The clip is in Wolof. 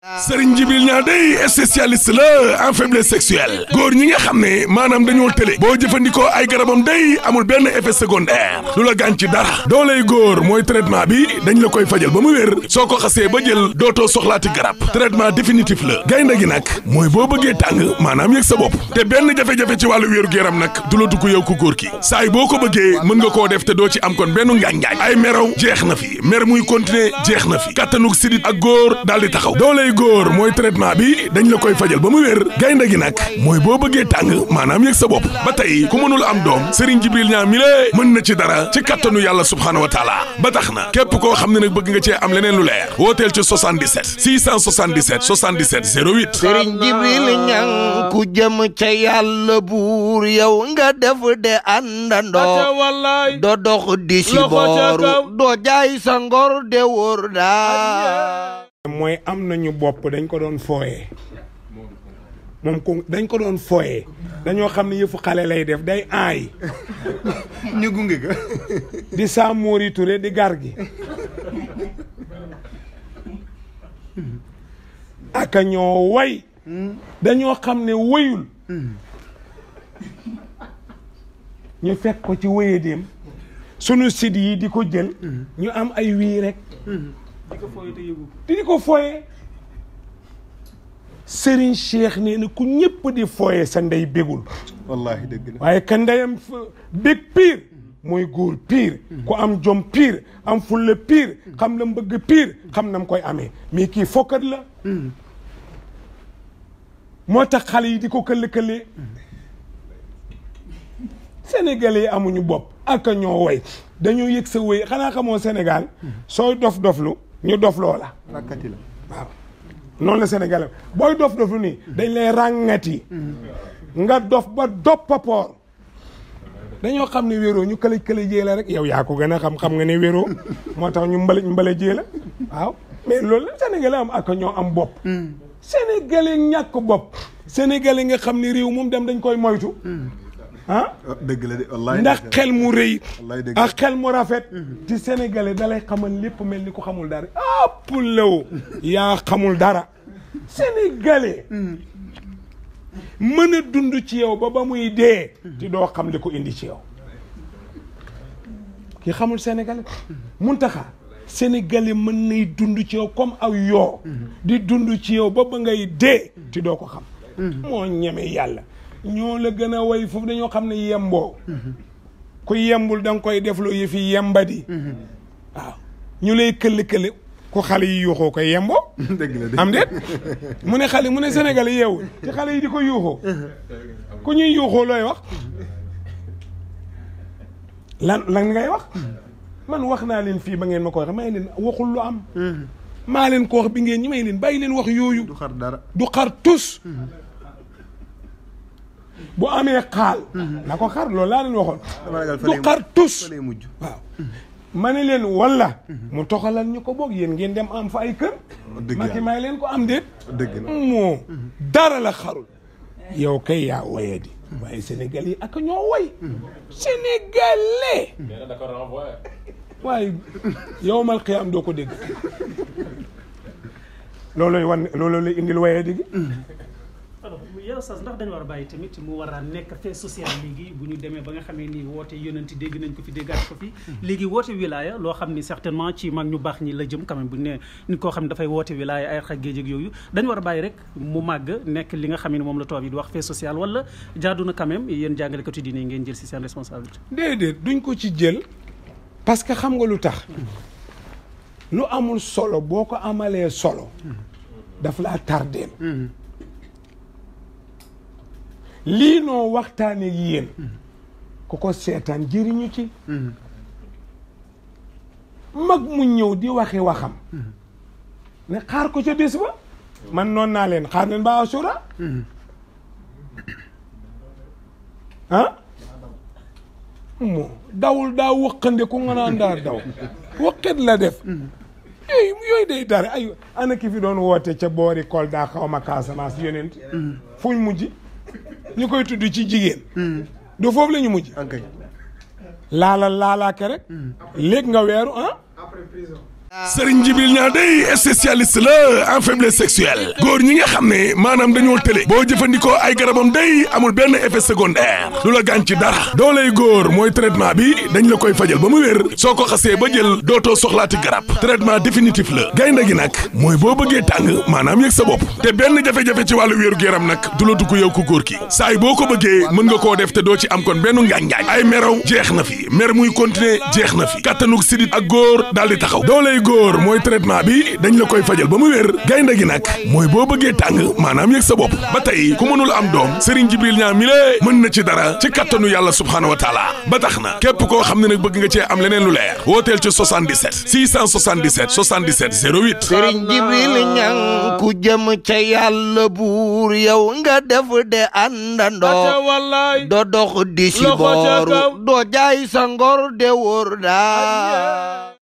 Serigne Djibril Niang day spécialiste la en faiblesse sexuelle góor ñi nga xam ne maanaam dañoo tële boo jëfandikoo ay garabam day amul benn effet secondaire du la gaañ ci dara dooley góor mooy traitement bi dañ la koy fajal ba mu wér soo ko xasee ba jël dootoo soxlaati garab traitement définitif la gaynde gi nag mooy boo bëggee tàng maanaam yëg sa bopp te benn jafe-jafe ci wàllu wéeru yaram nag du la dugg yow ku góor ki saay boo ko bëggee mën nga koo def te doo ci am kon benn ngaañ-ngaañ ay meraw jeex na fi mer muy continuer jeex na fi kattanug sidit ak góor daal di taxaw dooley góor mooy traitement bi dañ la koy fajal ba mu wér gaynde gi nag mooy boo bëggee tàng maanaam yëg sa bopp ba tey ku mënul am doom Serigne Djibril Niang mi lée mën na ci dara ci kattanu yàlla subhaanahu wa taala ba tax na képp koo xam ne nag bëgg nga cee am leneen lu leer wooteel ci 77 677 77 08 Serigne Djibril Niang ku jëm ca yàlla buur yow nga def de àndandoo doo dox di si booru doo jaay sa ngor de wóor daa mooy am nañu bopp dañ ko doon fooyee moom ko dañ ko doon fooyee dañoo xam ne yëfu xale lay def day aay ñu gunge ko di Samori Touré di gar gi aka ñoo way dañoo xam ne wayul ñu fekk ko ci wéyadéem sunu sit yi di ko jël ñu am ay wii rek di ko fooye Serigne Cheikh nee na ku ñëpp di fooye sa ndey bégul wallaahi dëgg la waaye ka ndeyam bég piir mooy góor piir ku am jom piir am fulla piir xam la mbëgg piir xam na mu koy amee mais kii fokkat la moo tax xale yi di ko këll-këllee Sénégalais yi amuñu bopp ak ñoo way dañoo yëg sa wéy xanaa xamoo Sénégal sooy dof-doflu ñu dof loola rakkati la waaw noonu la Sénégal booy dof-doflu nii dañ lay ràngati nga dof ba doppapoor dañoo xam ne wéroo ñu këlëj jee la rek yow yaa ko gën a xam nga ne wéroo moo tax ñu mbala jee la waaw mais loolu la Sénégalais am ak ñoo am bopp Sénégalais ñàkk bopp Sénégalais nga xam ne réew moom dem dañ koy moytu dëgg la de wallaahi ndax xel mu rëy dëgg ak xel mu rafet ci Sénégalais dalay xamal lépp mel ni ko xamul dara pulaw yaa xamul dara Sénégalais mën a dund ci yow ba muy dee ti doo xam li ko indi ci yow ki xamul Sénégalais Muntaxa Sénégalais mën nay dund ci yow comme aw yoo di dund ci yow ba ngay dee ti doo ko xam moo ñeme yàlla ñoo la gën a way foofu dañoo xam ne yemboo ku yembul da nga koy def loo yëfi yembadi waaw ñu lay këll-këll ku xale yi yuuxoo ko yemboo dëgg la am déet mu ne xale mu ne Sénégal yeewul ci xale yi di ko yuuxoo ku ñuy yuuxoo looy wax lan ngay wax man wax naa leen fii ba ngeen ma ko wax may leen waxul lu am maa leen ko wax bi ngeen ñi may leen bàyyi leen wax yooyu du xar dara du xar tus bu amee xaal na ko xar loolu laa leen waxoon du xar tus waaw ma ne leen walla mu toxalal ñu ko boog yéen ngeen dem am fa ay kër ma ki may leen ko am déet dëgg la moo dara la xarul yow kay yaa waye di waaye Sénégal yi ak ñoo way sénégalais waaye yow mal xiyaam doo ko dégg loolooy lay indil waye di gi yow sax ndax dañu war a bàyyi tamit mu war a nekk fait social léegi bu ñu demee ba nga xamee ni woote yonenti dégg nañ ko fi déggaat ko fi léegi woote wilaya loo xam ni certainement ci mag ñu baax ñi la jëm quand même bu ne nit koo xam ne dafay woote wilaya ay xaj géej ak yooyu dañu war a bàyyi rek mu màgg nekk li nga xam ne moom la tubaab yi di wax fait social wala jaadu na quand même yéen jàngalekatu diine yi ngeen jël si seen responsabilité. déedéet duñ ko ci jël parce que xam nga lu tax lu amul solo boo ko amalee solo daf laa tardeel lii noo waxtaanee yéen ku ko seetaan jëriñu ci mag mu ñëw di waxi waxam ne xaar ko ca bés ba man noon naa leen xaar leen ba asura moo dawul daa wëqande ku nga naan daa daw wëqet la def yooyu day dara ay ana ki fi doon woote ca boori Kolda xaw ma Casamance yonent fuñ mujj ñu koy tudd ci jigéen du foofu la ñu mujj laalaake rek léegi nga weeru Serigne Djibril Niang day spécialiste la en faiblesse sexuelle góor ñi nga xam ne maanaam dañoo tële boo jëfandikoo ay garabam day amul benn effet secondaire du la gaañ ci dara dooley góor mooy traitement bi dañ la koy fajal ba mu wér soo ko xasee ba jël dootoo soxlaati garab traitement définitif la gaynde gi nag mooy boo bëggee tàng maanaam yëg sa bopp te benn jafe-jafe ci wàllu wéeru yaram nag du la dugg yow ku góor ki saay boo ko bëggee mën nga koo def te doo ci am kon benn ngaañ-ngaañ ay meraw jeex na fi mer muy continuer jeex na fi kattanug sidit ak góor daal di taxaw dooley góor mooy traitement bi dañ la koy fajal ba mu wér gaynde gi nag mooy boo bëggee tàng maanaam yëg sa bopp ba tey ku mënul am doom Serigne Djibril Niang mi lée mën na ci dara ci kattanu yàlla subhaanahu wa taala ba tax na képp koo xam ne nag bëgg nga cee am leneen lu leer wooteel ci 77 677 77 08 Serigne Djibril Niang ku jëm ca yàlla buur yow nga def de àndandoo doo dox di si booru doo jaay sa ngor de wóor daa